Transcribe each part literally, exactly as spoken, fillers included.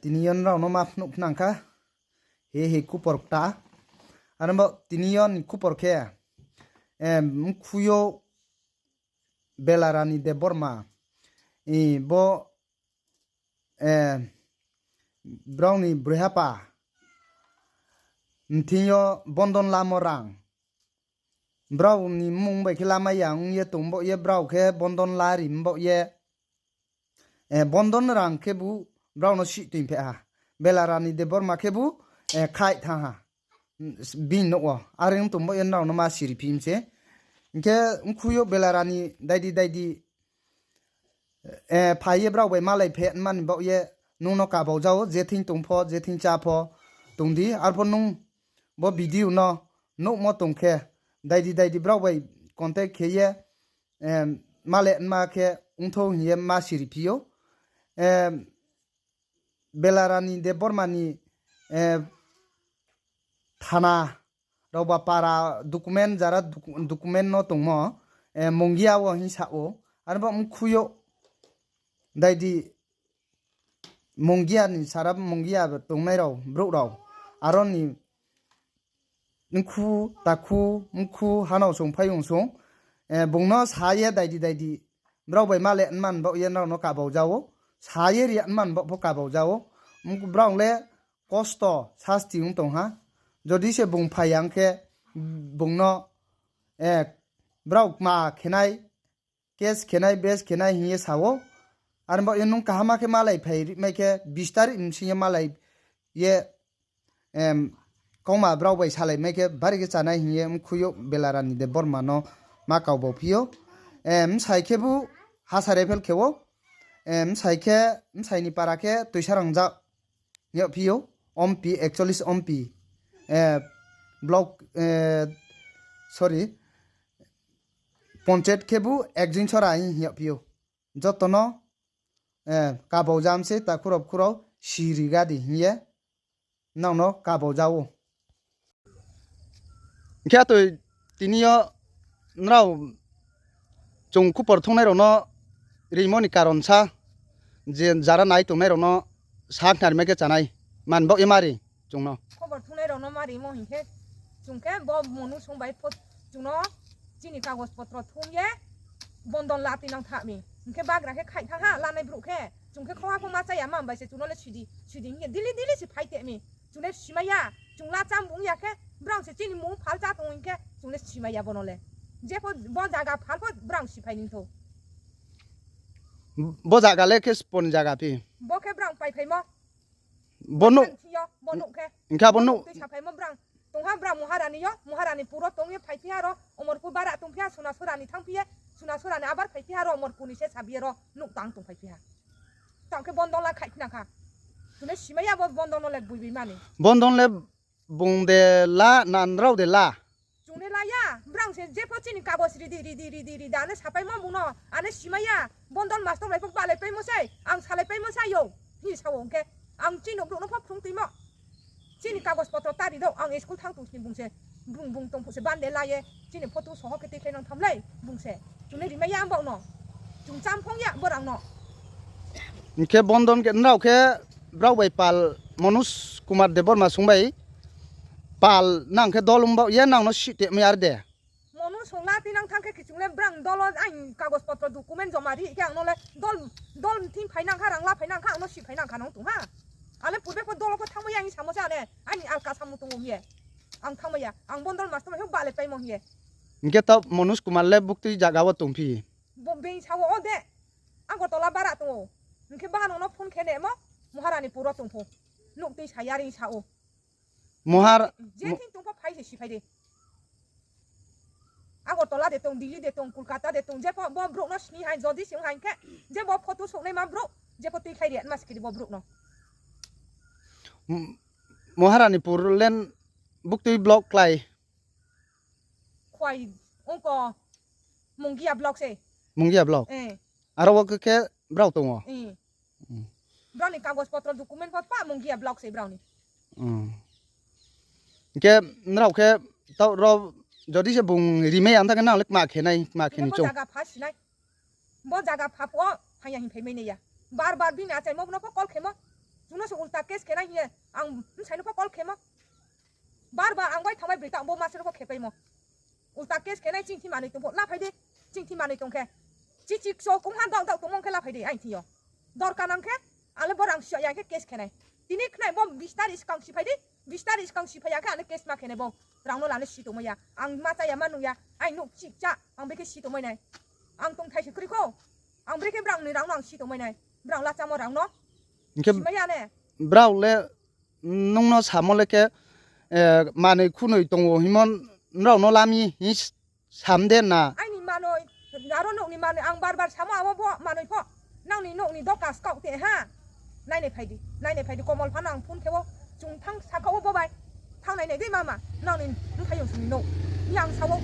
Tini yo nrao no ma phnuh phnang kha. He he khupor kta. Aro bo tini yo ni khupor khe, mkhu yo Belarani Debbarma, bo brao ni broi hapa mthing yo bondon lamo rang. Brao ni mmung bai khe lamai ya ong ye tong baoh ye brao khe bondon la ri mbaoh ye, bondon rang khebu brao no sih toing phe ha. Belarani Debbarma khebu khaih thanng ha. Bini nouh wo are ong tong baoh ye nrao no ma siri phi mi se. Hing khe mkhu yo Belarani daidi daidi phai ye brao bai malai phe mani baoh ye nung no kabau ja ou, je thing tong pho, je thing chá pho tong di. Arpho nung bo video no nuhmo tong khe, daidi daidi brao bai contact khe ye, malai ma khe ongthou hing ye ma siri phi ou. Belarani Debbarma ni thana rao ba para document, jara document no tongmo, Mongia wo hing sa ou. Aro bo mkhu yo daidi Mongia ni sara Mongia tongnai rao, brouh rao, aro ni mkhu, takhu, mkhu, hanao song, phaiyong song, bung no sa ye daidi daidi brao bai malai man baoh ye nrao no kabau ja ou, sa ye ri man baoh pho kabau ja ou. Brao le kosto sasti ong tong ha. Jodi se bung phai ya ong khe, bung no brao kma khe nai, case khe nai, base khe nai hing ye sa ou. Are baoh ye nung kaham khe malai phai ri mai khe, bis tarik bsing ye malai ye, kauma brao bai salai mai khe bari khe chánai hing ye mkhu yo Belarani Debbarma no ma kabau phi ou. Bsai khebu Hasa Rephel khe ou. Bsai khe, bsai ni para khe Toisa Rangjak hing yagphi ou, Ompi, actually Ompi, block, sorry, panchayat khebu Ekjingchora hing yagphi ou. Joto no kabau ja mi se, takhu rao bkhu rao siri ga di hing ye nrao no kabau ja ou. Hing khe atoi tini yo nrao chung khupor thungnai rao no rimo ni karon sa, je jara nai tongnai rao no sa khnari mai khe chánai, man baoh ye mari chung no. Khobor thungnai rao no ma rimo hing khe, chung khe bo Monu song bai pho chung no chini kagos potro thung ye bondon la tinang tha mi. Hing khe bagra khe khaih thanng ha, lanai brouh khe. Chung khe khoha pho ma chá ya, ma bai se chung no le sidi, sidi hing ye daily, daily se phai te mi. Chung le simai ya, chung la chá bung ya khe, brao se chini mung phal chá tong hing khe, chung le simai ya bo no le. Je pho bo zaga phal pho brao siphai ni thou. Bo zaga le khe sbo ni zaga phi? Bo khe brao paiphaimo. Bo nouh. Thing yo, bo nouh khe. Hing khe abo nouh. Tui saphaimo brao. Tongha brao Maharani yo, Maharani puro tong ye phaiphi ha ro, Omorpur bara tongphi ha, Sunasora ni thanngphi ye, Sunasora ni abar phaiphi ha ro, Omorpur ni se sabi ye ro, nouh tang tongphaiphi ha. Tang khe bondon la khaih khna kha. Chung le simai ya bo bondon no le bui bui mani. Bondon le bung de la na nrao de la? Chung le la ya, brao se je pho chini kagos ridi, ridi, ridi, ridi, ane sapaimo bung no, ane simai ya, bondon mastor bai pho balai paimo sei, ang salai paimo sai ou, hing sa ou hing khe, ang chini brouh no pho phrung tuimo. Chini kagos potro ta ri dou, ang school thanng tong sini bung se, bung, bung tong phuh se ban de la ye, chini photo soho khe tuikhlai nang tham lei, bung se. Chung le rimai ya ang baoh no. Chung cham phong ya borang no. Hing khe bondon khe nrao khe brao bai pal Manoj Kumar Debbarma song bai pal nang khe dol ong baoh ye nang no sih te mai ar de. Manoj song la tinang thanng khe khe chung le brao dol o aini kagos potro document joma ri khe ang no le dol, dol thing phai nang kha, rang la phai nang kha, ang no sih phai nang kha nung tong ha. Ang le purbe pho dol o pho thanngmai ya hing samo se ane, aini alka samung tong ou hing ye. Ang thanngmai ya, ang bondon mastor bai pho balai paimo hing ye. Hing khe tao Manoj Kumar le buktui zaga wo tongphi? Bo being sa ou, o de. Agartala bara tong ou. Hing khe baha nung no phone khe nemo, Maharani puro tong pho. Nouh tui sa ya ring sa ou. Mohar- Je thing tong pho phai se siphai di. Agartala de tong, Delhi de tong, Kolkata de tong, je pho bo brouh no sini hai, jodi sing hai khe, je bo photo souhnaima brouh, je pho tuikhlai ri ma se khe di bo brouh no. Maharanipur len buktui block klái? Khwai, ongko, Mungia block se. Mungia block? Aro wo khe, khe brao tong ou? Brao ni kagos potro document pho pa Mungia block se brao ni. Hing khe nrao khe, tao ro, jodi se bung rimai ya ong tha khe nang le kma khe nai, kma khe ni bo chung. Zaga pha sinai. Bo zaga pha phuh o, haya hing phaimai nai ya. Bar bar bini achaimo no pho call khemo. Case khe nai hing ye ang bsai no pho call khemo. Bar bar ang bai thanngmai broi tang bo masa no pho khepaimo. Ulta case khe nai chingthi manoi tong pho la phai di. Chingthi manoi tong khe. Chichi kso kongha dao dao tongmo khe la phai di aini thing yo. Dorkar nang khe, ang le bo rang si ya khe case khe nai. Tini khnai bo bis tarikh skang si phai di. Bis tarikh skang si phai ya khe ang le case ma khe nai bo. Rang no la le si tongmai ya. Ang ma cha ya ma nung ya. Aini nouh chih cha. Ang brekhe si tongmai nai. Ang tongthai se kroi kho. Ang brekhe brang ni rang no ang si tongmai nai. Brang la chámo rang no. Hing khe simai ya ne. Brao le nung no samo le khe, manoi khunoi tong ou hingmo nrao no lami hing sam de na. Aini manoi, aro nouh ni manoi, ang bar bar samo abo bo manoi pho. Nang ni nouh ni doka skaoh te ha. Nainai phai di, nainai phai di, Komol pha no ang phone khe o, chung thanng sakha o bo bai. Thanngnai nai dei mama, nang ni bthayong song ni nouh. Hing ang sa o,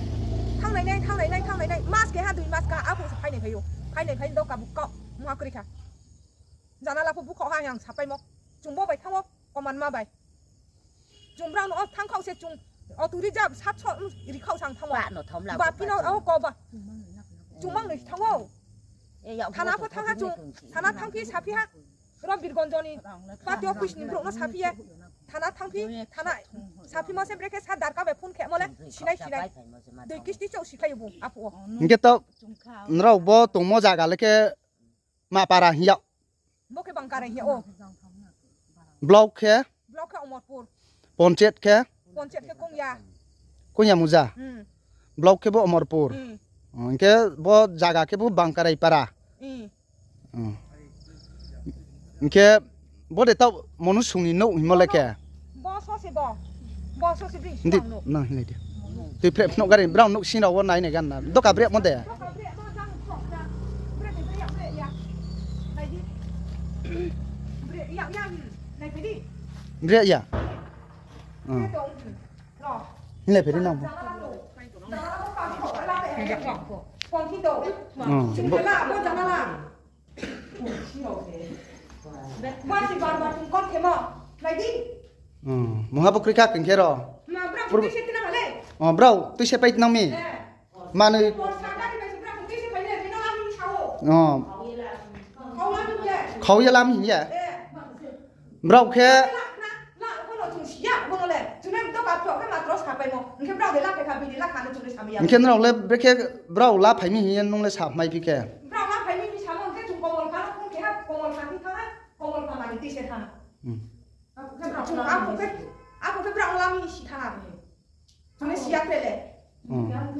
thanngnai nai, thanngnai nai, thanngnai nai, mas keha, dui mas keha, aphuh se phainai phai ou. Phainai phai doka bukaoh, mungha kroi kha. Janala pho bukhaoh ha hing ang sapaimo. Chung bo bai thanng o, koman ma bai. Chung brao no o thanng khaoh se chung auto reserve satso rikhaoh sang thanng o. Ba no thamla ba phi no o ko ba. Chung mang noi thanng o. Thana pho thanng ha chung. Thana thanngphi saphi ha. Ro Birgonjo ni party office ni brouh no saphi ye. Thana thanngphi, thana saphimo se brekhe sa darka bai phone khemo le sinai sinai. Dui kisti chouh sikhlai ou bung aphuh o. Hing khe to nrao bo tongmo zaga le khe ma para hing yag? Bo khe Bangkarai hing yag o. Block khe? Block khe Omorpur. Ponchet khe? Ponchet khe Kongya. Kongya Muja. Block khe bo Omorpur. Hing khe bo zaga khe bo Bangkarai para. Hing khe bo de taoh Monus song ni nouh hingmo le khe? Bo so se bo. Bo so se bri. Nang hinglai di. Tui phre phnuh gari brao nouh sing rao wo nai nai gan na. Doka bremo de. Bre ya. Hinglai phai di nang bo. Mungha bo kroi kha keng khe ro. Brao tui se pai nang mi. Manoi. Khau ye lam hing ye. Brao khe. Hing khe nrao le brekhe brao la phai mi hing ye nung le sa maiphi khe. Brao la phai mi hing samo hing khe chung Komol pha no phone khe ha, Komol pha ni thanng ha, Komol pha mani tui se thanng ha. Aphuh khe brao la mi si thanng ha. Chung le si ya khe le.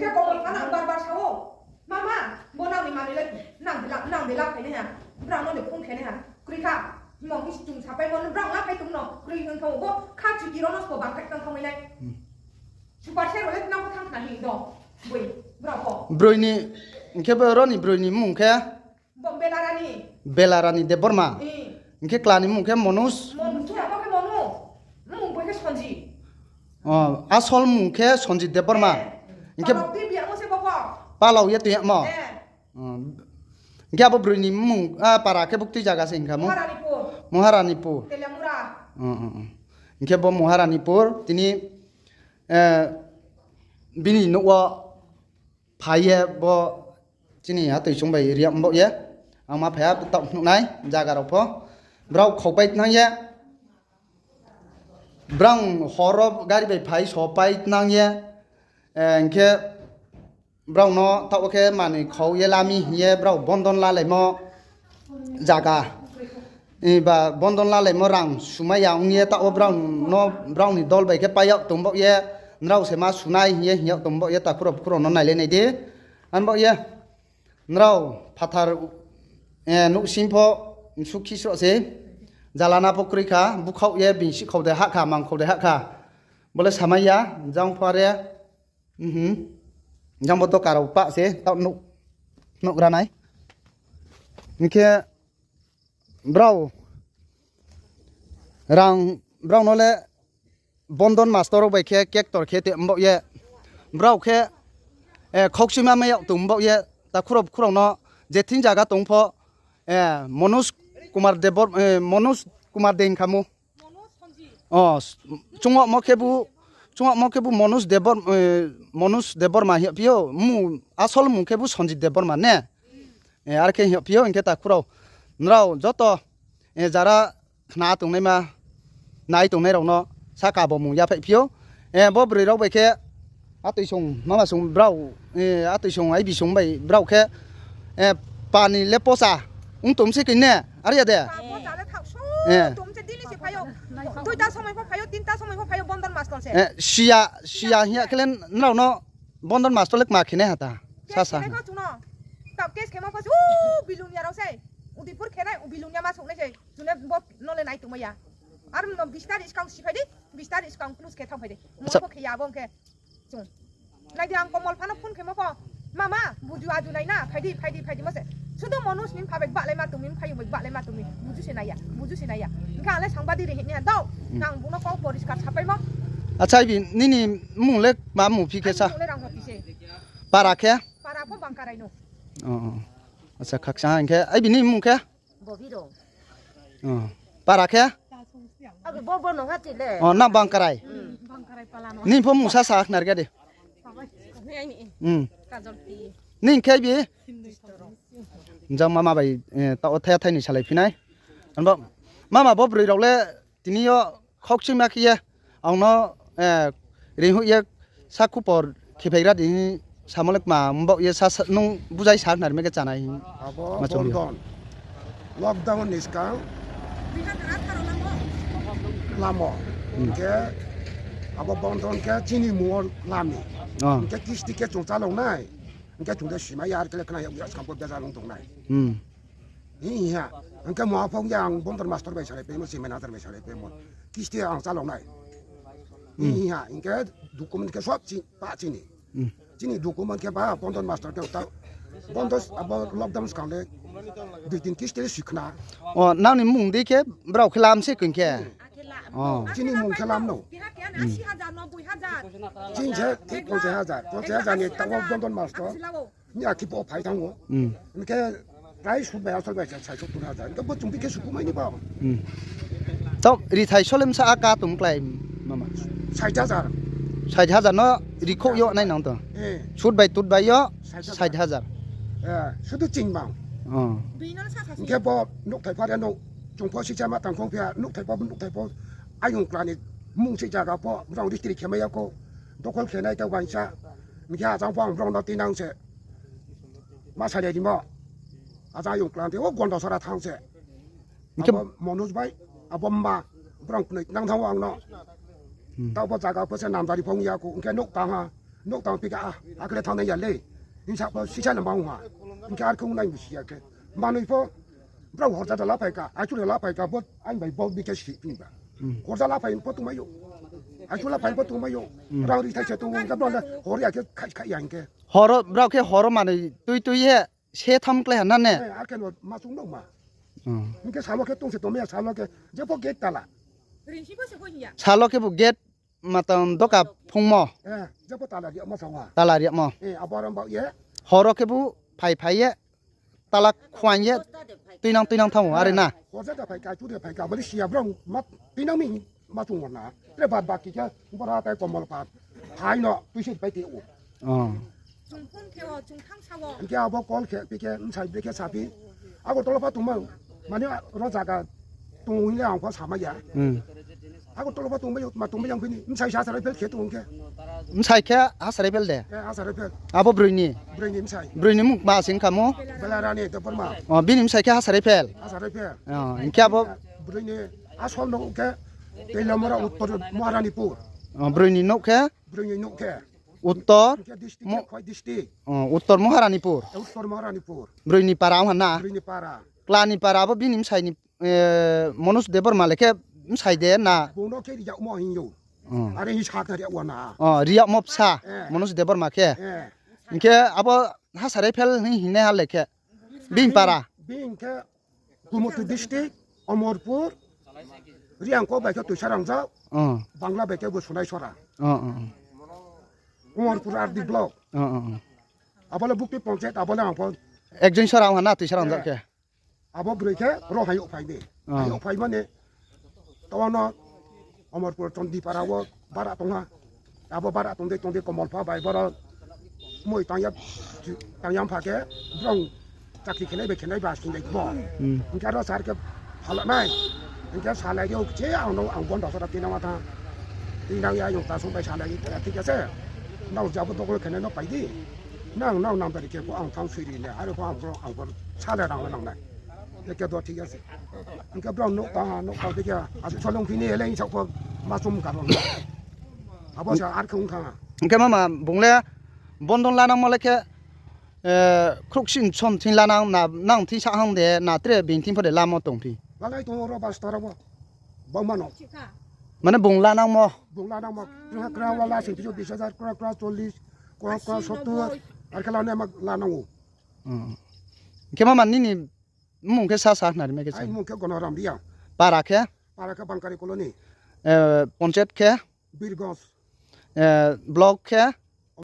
Khe Komol pha no ang bar bar sa o. Mama, bo nang ni manoi le nang de la phai nai ha. Brao no de phone khe nai ha. Kroi kha. Himo hing chung sapaimo no brao la phai tong no. Kroi hing thanng o bo kha chuti ro no sbo bangkhaih tang thanngmai nai. Super se ro le nang pho thanng khna hing do. Boi, brao pho. Broi ni, hing khe bo ro ni broi ni mmung khe? Bo Belarani. Belarani Debbarma. Hing khe kla ni mmung khe Monus. Asol mmung khe Sanjit Debbarma. Hing khe palao ye tong yagmo. Hing khe abo broi ni mmung, para khe buktui zaga se hing kha mo? Maharanipur. Hing khe bo Maharanipur, tini, bini nouh wo phai ye bo chini atoi chung bai ri yag mbaoh ye. Ang ma phai ha taoh phnuh nai zaga rao pho. Brao khaupai tnang ye. Brao hor wo gari bai phai sopai tnang ye. Hing khe brao no taoh wo khe manoi khau ye la mi hing ye brao bondon lalaimo zaga. Ba bondon lalaimo rang sumai ya ong ye taoh wo brao no, brao ni dol bai khe pai yag tong baoh ye, nrao se ma sunai hing ye hing yag tong baoh ye, takhu rao bukhu rao no nailai nai di. Ang baoh ye, nrao phathar, nouhsing pho sukhi sroh se, jalana pho kroi kha, bukhaoh ye bini sihkhau de hah kha, mangkhau de hah kha. Bo le samai ya, jang pho are, jang bo doka rao pah se, taoh nouh, nouh ra nai. Hing khe brao, rang, brao no le bondon master rao bai khe kektor khe te mbaoh ye. Brao khe, khokchuima mai yag tong mbaoh ye, takhu rao bukhu rao no, je thing zaga tong pho, Manoj Kumar Debor-, Manoj Kumar de hing kha mo. Chung yagmo khebu, chung yagmo khebu Manoj Debor-, Manoj Debbarma hing yagphi ou, asol mmung khebu Sanjit Debbarma ne. Are khe hing yagphi ou, hing khe takhu rao, nrao joto, jara khna tongnaima, Nai tongnai rao no saka bo mung yaphaih phi ou. Eh, bo broi rao bai khe, atoi song, mama song brao, eh, atoi song, aibi song bai brao khe, eh, pani le pocha ong tong se koi ne, are ya de? Pa pocha le thak so, Eh. Tong se daily se phai ou. Duita somoi pho phai ou, tinta somoi pho phai ou, Bondon mastor se. Eh, siya, siya hing ya khe le nrao no Bondon mastor le kma khe nai ha ta. Case Sasa khe nai ha. Pho chung no. Tao case khe ma pho se, u, Bilonia rao se. Udaipur khe nai, u Bilonia ma song nai se. Chung le bo no le nai tongmai ya. Ar no bis tarikh skang si phai di, bis tarikh skang close khe thanng phai di. Mo Acha. Pho khe ya bo khe. Chung. Nai di ang Komol pha no phone khe ma pho. Mama, buju aju nai na, phai di, phai di, phai di mo se. Sudu Manoj ni pha bai gbahlai ma tong mi, phai bai gbahlai ma tong mi. Buju se nai ya, buju se nai ya. Hing khe ang le sangbadik ri hing ya dao. Hmm. Nang bung no kau poriskar sapai mo. Acha, ibi nini mung le ma mung phi khe Ani sa? Mung le Ranghopi se. Para khe? Para pho Bangkarai no. Oh, oh. Acha, khaksa hing khe. Ibi nini mung khe? Bobiro. Oh. Para khe? Abo bo, bo no ha ti le. Oh, na Bangkarai. Hmm. Ni pho mung sa sa khnar ga de. Hmm. Kajol ti. Ning khe bi? Jang mama bai, eh, tao thai thai ni salai phi nai. Anbo, mama bo broi rao le tini yo khokchima khe ye, ang no, eh, ringhoih ye sa khupor khe phaigra di hing samo le kma, mbaoh ye sa, sa, nung bujai sa khna ri mai khe chánai hing. Abo ma chong yo. Bondon. Lockdown ni skang lamo. Hmm. Hing khe abo Bondon khe chini mung wo lami. Oh. Hing khe kisti khe chung chálong nai. Hing khe chung de simai ya, ar khe le khna ya, ya skang pho beja nung tong nai. Hmm. Hing ha. Hing khe mo aphong ya ang Bondon mastor bai salai paimo, si manager bai salai paimo. Kisti ang chálong nai. Hmm. Hing ha. Hing khe document khe sob chi, pa chini. Hmm. Chini document khe ba Bondon mastor khe ta. Bondon abo lockdown skang le dui tin kisti le sikhna. O, nang ni mung di khe brao khe lam se koi khe. Hmm. O. Chini mung khe lam no. Chini se thik ponchas hajar. Ponchas hajar ni tao Bondon mastor. Ni akhi bo phai thanng ou. Hmm. Hing khe prai sud bai asol bai sa, sai sottur hajar. Hing khe bo chung di khe suku mai ni bo. Hmm. Tao rithai solem sa aka tong klái mama. Sait hajar. Sait hajar no rikhouh yo nai nang to. Eh. Sud bai tut bai yo sait hajar. Sait hajar. Eh, sudu ching bang. Oh. Hing khe bo nouhthai pha re nou. Chung pho sisa ma tang khong phia, nouhthai pho, nouhthai pho. Ayong kla ni mung se zaga pho, brao ristri khe mai ya kho. Dokhol khe nai tei uaingsa. Hing khe ajang pho ang brao no tinang se. Ma salai rimo. Ajang ayong kla ni tei, o Gondasora thanng se. Hing khe abo Manoj bai, abo mma, brao knoi nang thanng ou ang no. Hmm. Tao bo zaga pho se namjari phung ya kho, hing khe nouh tang ha. Nouh tang phi khe, ah, akhe le thanng nai ya le. Hing sa pho sisa le ma ong ha. Hing khe ar khe ong nai mi si ya khe. Manoi pho, brao horja da la phai kha, aichu da la phai kha, bo aini bai bo bi khe si phi ba. Hmm. Horja la phai pho tongmai ou. Aichu la phai pho tongmai ou. Hmm. Rang rithai se tong ou, hing khe brao le hor ya khe khai khai ya hing khe. Horo, brao khe horo manoi tui tui ye se tham klái ha na ne? Eh, akhe no ma chung no ma. Hmm. Hing khe salo khe tong se tongmai ya, salo khe jepho gate tala. Salo khe bo gate Matang doka phungmo. Eh, jepho tala ri yagmo sa ha. Tala ri yagmo. Eh, abo aro baoh ye. Horo khe bo phai phai ye, tala khuaing ye, tuinang tuinang thanng ou, are na. Horja da phai kha, chu de phai kha, bali siya brao ma, tuinang mi ma chung na. Tre bad baki khe, bora tai Komol pha. Phai no, tui se pai te ou. Oh. Chung phone khe o, chung thanng sa o. Hing khe abo call khe, pi khe, bsai bre khe sa phi. Agartala pha tongma, mane ro zaga tong hing le ang pho samai ya. Hmm. Agartala pha tongmai, ma tongmai yang phini, bsai se Hasaraiphel khe tong khe. Bsai khe Hasaraiphel de? Eh, Hasaraiphel. Abo broi ni? Broi ni bsai. Broi ni mung ma sing kha mo? Belarani Debbarma. Oh, bini bsai khe Hasaraiphel? Hasaraiphel. Oh, hing khe abo? Broi ni asol nouh khe Teilamura Uttor Maharanipur. Oh, broi ni nouh khe? Broi ni nouh khe. Uttor? Hing khe district Mo- khe Khowai district. Oh, Uttor Maharanipur. Uttor Maharanipur. Broi ni para ong ha na? Broi ni para. Kla ni para abo bini bsai ni, eh, Manoj Debbarma le khe bsai de na? Bung no khe ri yagmo hing ou. Oh. Are hing sa khe ri yag ou na. Oh, ri yagmo bsa. Eh. Manoj Debbarma khe. Eh. Hing khe abo Hasaraiphel hing hingnai ha le khe. Bini para. Bini khe Gumoti district, Omorpur, Riangko bai khe Tuisarangja, Oh. Bangla bai khe bo Sunaisora. Oh, oh, oh. Omorpur R D block. Oh, oh, oh. Abo le bukti panchayat, abo le ang pho. Ekjon sora ong ha na Tuisarangja Eh. khe. Abo broi khe ro hayo phai ni. Oh. Hayo phai mani. Tao no Omorpur Chondipara wo bara tong ha. Abo bara tong dei tong dei Komolpha bai boro moi tang ya, tang ya pha khe brao chakri khenai bai khenai ba sing dei bo. Hmm. Hing khe aro sar khe phala nai. Hing khe salai di, o khe ang no ang bon dasora tinang ma tha. Tinang ya, yong tasung bai salai di, thik ase. Nrao jabo dokol khe nai no pai di. Nang, nang nang bari khe ko ang thanng sui ri nai, are ko ang bro, ang bro salai rang nang nai. Hing khe do thik ase. Hing khe brao nouh tang, nouh tang thik ya, asuh solong phini elei sao ko ma chum karo. Abo sa ar khe ong thanng. Hing khe mama bung le bondon lanangmo le khe, eh, khrouhsing som thing lanang na, nang thing sahang de, na tre bini thing pho de lamo tongphi? Lanai tong ro basta rao bo. Bangma no. Mane bung lanangmo? Bung lanangmo. Kra, kra wala sing pijo bis hajar, kra, kra chollis, kra, kra sottor, ar khe lanai ma lanang ou. Hmm. Khe mama nini mmung khe sa sa khna ri mai khe sa. Ai mmung khe Gonoram Reang. Para khe? Para khe Bangkari Colony. Eh, ponchayat khe? Birgos. Eh, block khe?